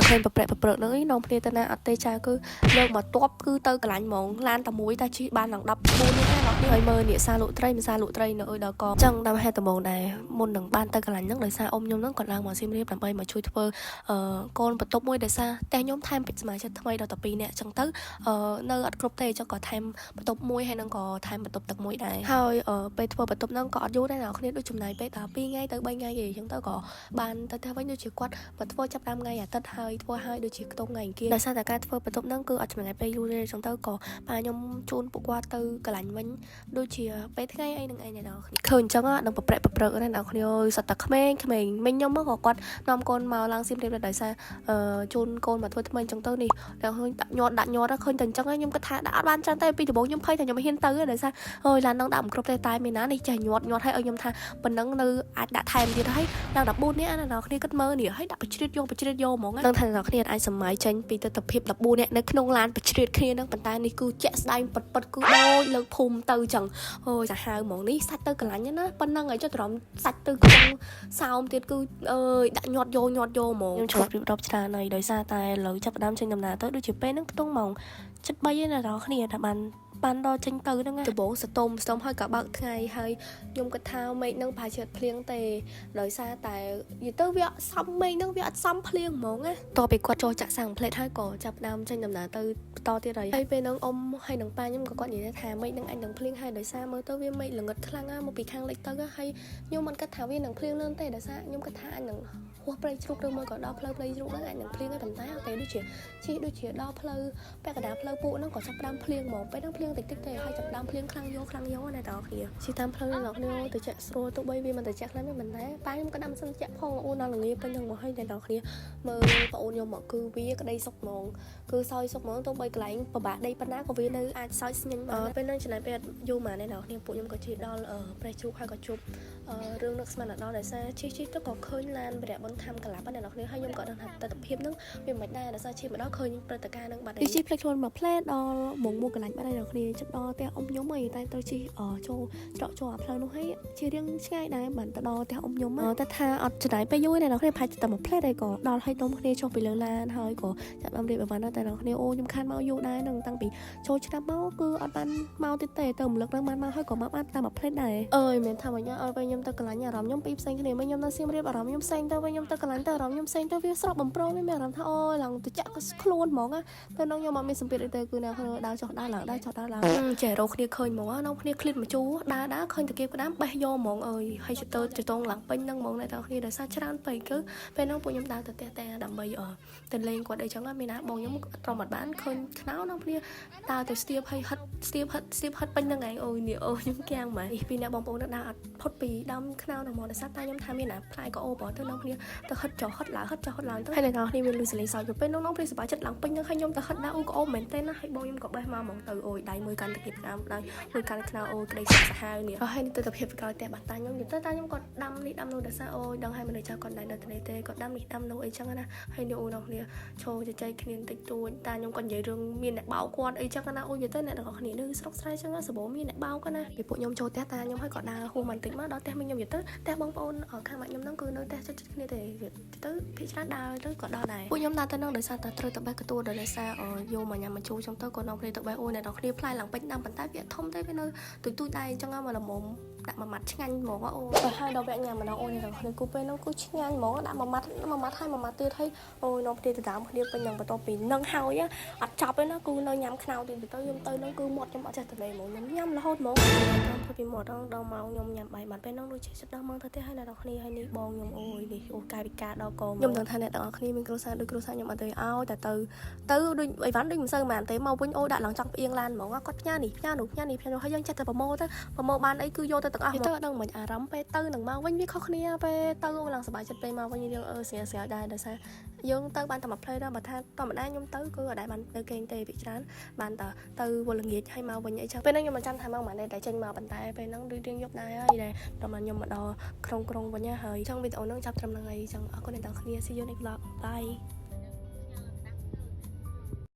ឃើញប្រប្រែកប្រព្រឹកហ្នឹងឯងនាំគ្នាទៅណាអត់ទេចាគឺលើកមកតបគឺទៅកន្លាញ់ហ្មងឡានតែមួយតែជិះបានឡើង14នេះណាអ្នកគ្នាហើយមើលនេះសាលក់ត្រីមិនសាលក់ត្រីនៅអើយដល់កចឹងដើមហេតុដំបូងដែរមុននឹងបានទៅកន្លាញ់ហ្នឹងដោយសារអ៊ំខ្ញុំហ្នឹងគាត់ឡើងមកសៀមរាបដើម្បីមកជួយធ្វើអឺកូនបន្ទប់មួយដោយសារផ្ទះខ្ញុំថែមពេជ្រសមាជិកថ្មីដល់តែ2នាក់ចឹងទៅអឺនៅអត់គ្រប់ទេចឹងក៏ថែមបន្ទប់មួយហើយនឹងក៏ថែមបន្ទប់ទឹកមួយដែរហើយពេលធ្វើបន្ទប់ហ្នឹងក៏អត់យូរដែរអ្នកគ្នាដូចចំណាយពេលតែ2ថ្ងៃទៅ3ថ្ងៃទេចឹងទៅក៏បានទៅផ្ទះវិញដូចជាគាត់មកធ្វើចាប់ដើមថ្ងៃអាទិត្យហើយធ្វើឲ្យដូចជាខ្ទង់ថ្ងៃអង្គារដោយសារតែការធ្វើបន្ទប់ហ្នឹងគឺអត់ចំណាយពេលយូរទេចឹងទៅក៏ប៉ាខ្ញុំជូនពួកគាត់ទៅកន្លាញ់វិញដូចជាពេលថ្ងៃអីនឹងឯងអ្នកនរគ្នាឃើញអញ្ចឹងនឹងប្រប្រែកប្រព្រឹកណាអ្នកនរគ្នាអើយសត្វតែក្មេងក្មេងមិញខ្ញុំមកក៏គាត់នាំកូនមកឡើងសៀមរាបដោយសារអឺជូនកូនមកធ្វើថ្មីអញ្ចឹងទៅនេះដល់ឃើញដាក់ញាត់ដាក់ញាត់ឃើញតែអញ្ចឹងខ្ញុំគិតថាដាក់អត់បានច្រើនទេពីដំបូងខ្ញុំភ័យថាខ្ញុំមិនហ៊ានទៅដោយសារអើយឡាននឹងដាក់មិនគ្រប់ទេតែមានណានេះចេះញាត់ញាត់ឲ្យឲ្យខ្ញុំថាប៉ុណ្ណឹងនៅអាចដាក់ថែមទៀតហើយឡើង14នាក់ណាអ្នកនរគ្នាគិតមើលនេះឲ្យដាក់ប្រជ្រៀតយកប្រជ្រៀតយកហ្មងនឹងថាអ្នកនរគ្នាអាចសម័យចេញពីទស្សនភាព14នាក់នៅក្នុងឡានប្រជ្រៀតគ្នានឹងប៉ុន្តែនេះគឺជាក់ស្ដែងពិតពិតគឺដូចលើកភូមិទៅចឹងអូយសាហាវហ្មងនេះសាច់ទៅកន្លាញ់ណាប៉ុណ្ណឹងឲ្យចុះទ្រាំសាច់ទៅក្នុងសោមទៀតគឺអើយដាក់ញាត់យកញាត់យកហ្មងខ្ញុំឈប់រៀបរាប់ច្រើនហើយដោយសារតែឥឡូវចាប់ផ្ដើមចេញដំណើរទៅដូចជាពេលហ្នឹងខ្ទង់ម៉ោង7 3ឯណាអ្នកនរគ្នាថាបានបានដល់ចេញទៅហ្នឹងដំបងសតុំសតុំហើយក៏បើកថ្ងៃហើយខ្ញុំគិតថាមេឃហ្នឹងប្រហែលជាអត់ភ្លៀងទេដោយសារតែនិយាយទៅវាអត់សមមេឃហ្នឹងវាអត់សមភ្លៀងហ្មងណាតទៅពីគាត់ចូលចាក់សាំងផ្លេតហើយក៏ចាប់ដើមចេញដំណើរទៅបន្តទៀតហើយហើយពេលហ្នឹងអ៊ំហើយនឹងប៉ាខ្ញុំក៏គាត់និយាយថាមេឃហ្នឹងអញនឹងភ្លៀងហើយដោយសារមើលទៅវាមេឃល្ងិតខ្លាំងណាស់មកពីខាងលិចទៅហើយខ្ញុំមិនគិតថាវានឹងភ្លៀងលឿនទេដោយសារខ្ញុំគិតថាអញនឹងហួសព្រៃជ្រូកឬមួយក៏ដល់ផ្លូវព្រៃជ្រូកហ្នឹងអាចនឹងភ្លៀងហើយប៉ុន្តែអត់ទេដូចជាជិះដូចជាដល់ផ្លូវពាក់កណ្ដាលផ្លូវពួកហ្នឹងក៏ចាប់ផ្ដើមភ្លៀងហ្មងពេលហ្នឹងភ្លៀងតិចតិចទេហើយចាប់ផ្ដើមភ្លៀងខ្លាំងយកខ្លាំងយកណាតើគ្នាជិះតាមផ្លូវអ្នកគ្នាទៅចាក់ស្រួលទោះបីវាមិនទៅចាក់ខ្លាំងទេប៉ុន្តែប៉ាខ្ញុំក៏ដាំសិនចាក់ផងអូនដល់ល្ងាពេញហ្នឹងមកហើយអ្នកគ្នាមើលប្អូនខ្ញុំមកគឺវាក្តីសុខហ្មងគឺសោយសុខហ្មងទោះបីកន្លែងពិបាកដីប៉ុណ្ណាក៏វានៅអាចសោយស្ញិញបានពេលហ្នឹងចំណាយពេលយូរម៉ានអ្នកគ្នាពួកខ្ញុំក៏ជិះដល់ប្រេះជ្រូកហើយក៏ជួបរឿងនឹកស្មានដល់ដោយសារជិះជិះទៅក៏ឃើញឡានវរៈបុនធម្មកលាប់អ្នកគ្នាហើយខ្ញុំក៏ដឹងថាទស្សនភាពហ្នឹងវាមិនដែរដោយសារជិះមកដល់ឃើញព្រឹត្តិការណ៍ហ្នឹងបាត់ហើយជិះផ្លេចខ្លួនមកផ្លែដល់មុងមួយកន្លាញ់បាត់ហើយអ្នកគ្នាចិត្តដល់ផ្ទះអ៊ំខ្ញុំហើយតែត្រូវជិះចូលច្រកចូលអាផ្លូវនោះហើយជារៀងឆ្ងាយដែរបានទៅដល់ផ្ទះអ៊ំខ្ញុំតែថាអត់ចំណាយពេលយូរទេអ្នកគ្នាប្រហែលតែមួយផ្លែដែរក៏ដល់ហើយទុំគ្នាចុះពីលើឡានហើយក៏ចាប់បានរៀបអីវ៉ាន់តែអ្នកគ្នាអូខ្ញុំខានមកយូរដែរនឹងតាំងពីចូលឆ្នាំមកគឺអត់បានមកទៀតទេទៅរំលឹកនឹងបានមកហើយក៏មកបានតែមួយផ្លែដែរអើយមិនថាមកញ៉ាំឲ្យពេលខ្ញុំទៅកន្លាញ់អារម្មណ៍ខ្ញុំពីរផ្សេងគ្នាវិញខ្ញុំនៅសៀមរាបអារម្មណ៍ខ្ញុំផ្សេងទៅវិញខ្ញុំទៅកន្លាញ់ទៅអារម្មណ៍ខ្ញុំផ្សេងទៅវាស្រស់បំប្រងវាមានអារម្មណ៍ថាអូយឡើងទៅចាក់ខ្លួនហ្មងទៅនោះខ្ញុំអត់មានសម្ពាធអីទេគឺអ្នកគ្នាដើរចុះដើរឡើងដើរចុះដើរឡើងចេះរកគ្នាឃើញហ្មងនាំគ្នាឃ្លីតមកជូដើរដើរឃើញតាគៀបក្តាមបេះយកហ្មងអើយហើយទៅចតងឡើងពេញហ្នឹងហ្មងអ្នកទាំងគ្នាដោយសារច្រើនពេកគឺពេលហ្នឹងពួកខ្ញុំដើរទៅផ្ទះតែដើម្បីទៅលេងគាត់អីចឹងមានណាបងខ្ញុំត្រមអត់បានឃើញខ្នោនាំគ្នាដើរទៅស្ទាបហើយហិតស្ទាបហិតស្ទាបហិតពេញហ្នឹងឯងអូយនេះអូខ្ញុំគាំងម៉េះពីអ្នកបងប្អូនដើរអត់ផុតពីដើមខ្នោហ្នឹងហ្មងដោយសារតែខ្ញុំថាមានណាផ្លែក៏អូបទៅនាំគ្នាទៅហិតចុះហិតឡើងហិតចុះហិតឡើងទៅហើយអ្នកទាំងគ្នាមានលឺសលេងសើចទៅពេលនោះនោះព្រាសប្បាយចិត្តឡើងពេញហ្នឹងហើយខ្ញុំទៅហិតដើរអូក៏អូមែនទេណាហើយបងខ្ញុំក៏បេះមកហ្មងទៅអូយដៃមួយកាន់តាគៀបក្តាមដៃមួយកាន់ខ្នោអូយក្តីសុខសាហាវនេះហើយនេះទិដ្ឋភាពក្រោយផ្ទះបាត់តាខ្ញុំទៅតាខ្ញុំក៏ដាំនេះដាំនោះដោយសារអូយដឹងហើយមនុស្សចាស់គាត់ដែរនៅទីនេះទេគាត់ដាំនេះដាំនោះអីចឹងណាហើយនេះអូនគ្នាចូលជជែកគ្នាបន្តិចតួចតាខ្ញុំក៏និយាយរឿងមានអ្នកបោកគាត់អីចឹងណាអូយទៅអ្នកទាំងអស់គ្នានៅស្រុកស្រែចឹងសបោមានអ្នកបោកណាពីពួកខ្ញុំចូលផ្ទះតាខ្ញុំហើយក៏ដើរហួសបន្តិចមកដល់ផ្ទះមីខ្ញុំទៅផ្ទះបងប្អូនខាងម៉ាក់ខ្ញុំហ្នឹងគឺនៅផ្ទះជិតៗគ្នាទេទៅភាគច្រើនដើរទៅក៏ដល់ដែរពួកខ្ញុំដើរទៅហ្នឹងដោយសារតែត្រូវទៅបេះកទួដោយសារយកមកញ៉ាំមកជូរចឹងទៅក៏នាំគ្នាទៅបេះអូនអ្នកទាំងគ្នាផ្លែឡើងពេញដាំប៉ុន្តែវាធំទេវានៅទូចទូចដែរអញ្ចឹងមកល្មមដាក់មួយម៉ាត់ឆ្ងាញ់ហ្មងអូទៅហើយដល់វគ្គញ៉ាំម្ដងអូនអ្នកទាំងគ្នាគូពេលហ្នឹងគឺឆ្ងាញ់ហ្មងដាក់មួយម៉ាត់មួយម៉ាត់ហើយមួយម៉ាត់ទៀតហើយអូយនាំគ្នាទៅដើមគ្នាពេញនឹងបន្ទាប់ពីនឹងហើយអត់ចប់ទេណាគឺនៅញ៉ាំខ្នោទៀតទៅខ្ញុំទៅហ្នឹងគឺមាត់ខ្ញុំអត់ចេះតលេហ្មងខ្ញុំញ៉ាំរហូតហ្មងតាមធ្វើពីមាត់ដល់ម៉ោងខ្ញុំញ៉ាំបាយបាត់ពេលហ្នឹងដូចជាចិត្តដល់ម៉ោងទៅផ្ទះហើយអ្នកទាំងគ្នាហើយនេះបងខ្ញុំអូយនេះអូកាយវិការដល់កខ្ញុំដឹងថាអ្នកទាំងអស់គ្នាមានគ្រួសារដូចគ្រួសារខ្ញុំអត់ទេឲ្យតែទៅទៅដូចអីវ៉ាន់ដូចមិនសូវហ្មងទេមកវិញអូដាក់ឡើងចង់ផ្អៀងឡានហ្មងគាត់ផ្ញើនេះផ្ញើនោះផ្ញើនេះផ្ញើនោះហើយយើងចិត្តតែប្រមូលទៅប្រមូលបានអីគឺយកទៅទាំងអស់ទៅអត់ដឹងមិនអារម្មណ៍ពេលទៅនឹងមកវិញវាខុសគ្នាពេលទៅឡើងសប្បាយចិត្តពេលមកវិញយើងអឺស្រាស្រាដែរដោយសារយើងទៅបានតែមួយផ្លេដែរបើថាធម្មតាខ្ញុំទៅគឺអត់ដែលបានទៅគេងទេពីច្រើនបានតែទៅវល់ល្ងាចហើយមកវិញអីចឹងពេលហ្នឹងខ្ញុំមិនចាំថាម៉ោងប៉ុន្មានទេតែចេញមកប៉ុន្តែពេលហ្នឹងរៀងយប់ដែរហើយដែរដល់មកខ្ញុំមកដល់ក្រុងក្រុងវិញហើយចឹងវីដេអូហ្នឹងចាប់ត្រឹមហ្នឹងហើយចឹងអរគុណអ្នកទាំងគ្នា See you next vlog, bye.